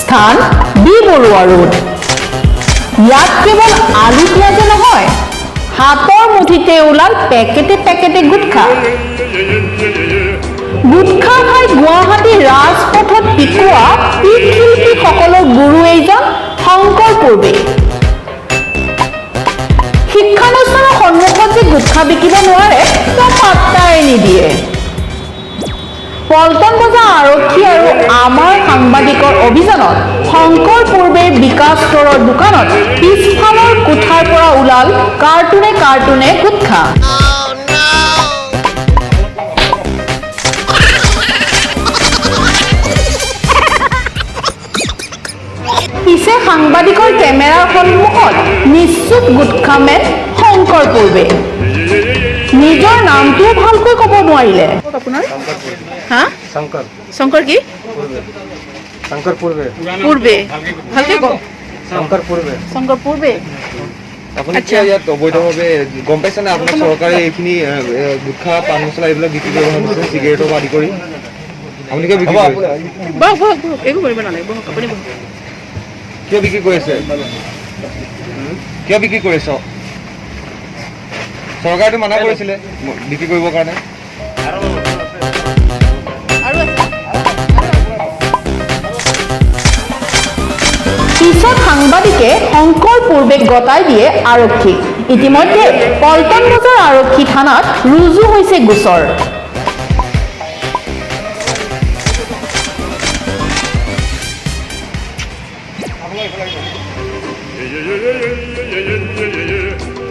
স্থান B Barua road. ইয়াত কেৱল আলু পিঁয়াজে নহয়, হাতৰ মুঠিতে ওলাল পেকেটে পেকেটে গুটখা। গুটখা খাই গুৱাহাটীৰ ৰাজপথত পিকোৱা পীত শিল্পীসকলৰ গুৰু এইজন শংকৰ পূৰ্বে। শিক্ষানুষ্ঠানৰ সন্মুখত যে গুটখা বিকিব নোৱাৰে, তেওঁ পাত্তাই নিদিয়ে। পল্টন বজাৰ আৰক্ষী আৰু আমাৰ সাংবাদিকৰ অভিযানত শংকৰ পূৰ্বে বিকাশ ষ্টৰৰ দোকানত পিছফালৰ কোঠাৰ পৰা ওলাল কাৰ্টুনে কাৰ্টুনে গুটখা। পিছে সাংবাদিকৰ কেমেৰাৰ সন্মুখত নিশ্চুপ গুটখামেন শংকৰ পূৰ্বে। নিজৰ নামটোও ভালকৈ ক'ব নোৱাৰিলে। আপোনাৰ হা? শংকৰ। শংকৰ কি? পূৰ্বে, শংকৰ পূৰ্বে। পূৰ্বে, ভালকে কওক। শংকৰ পূৰ্বে। শংকৰ পূৰ্বে। আপুনি কিয় ইয়াত অবৈধভাৱে, গম পাইছে নে আপোনাক চৰকাৰে এইখিনি গুটখা, পাণ মছলা এইবিলাক বিক্ৰী কৰিব দিছে, চিগাৰেটৰ পৰা আদি কৰি? আপুনি কিয় বিক্ৰী কৰিছে? বহক, বহক, বহক। একো কৰিব নালাগে, বহক আপুনি, বহক। কিয় বিক্ৰী কৰিছে? কিয় বিক্ৰী কৰিছ? চৰকাৰেতো মানা কৰিছিলে বিক্ৰী কৰিবৰ কাৰণে। আৰু আছে। পিছত সাংবাদিকে শংকৰ পূৰ্বেক গতাই দিয়ে আৰক্ষীক। ইতিমধ্যে পল্টন বজাৰ আৰক্ষী থানাত ৰুজু হৈছে গোচৰ।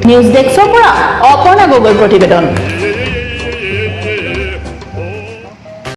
নিউজ ডেস্কৰ পৰা অপৰ্ণা গগৈৰ প্ৰতিবেদন।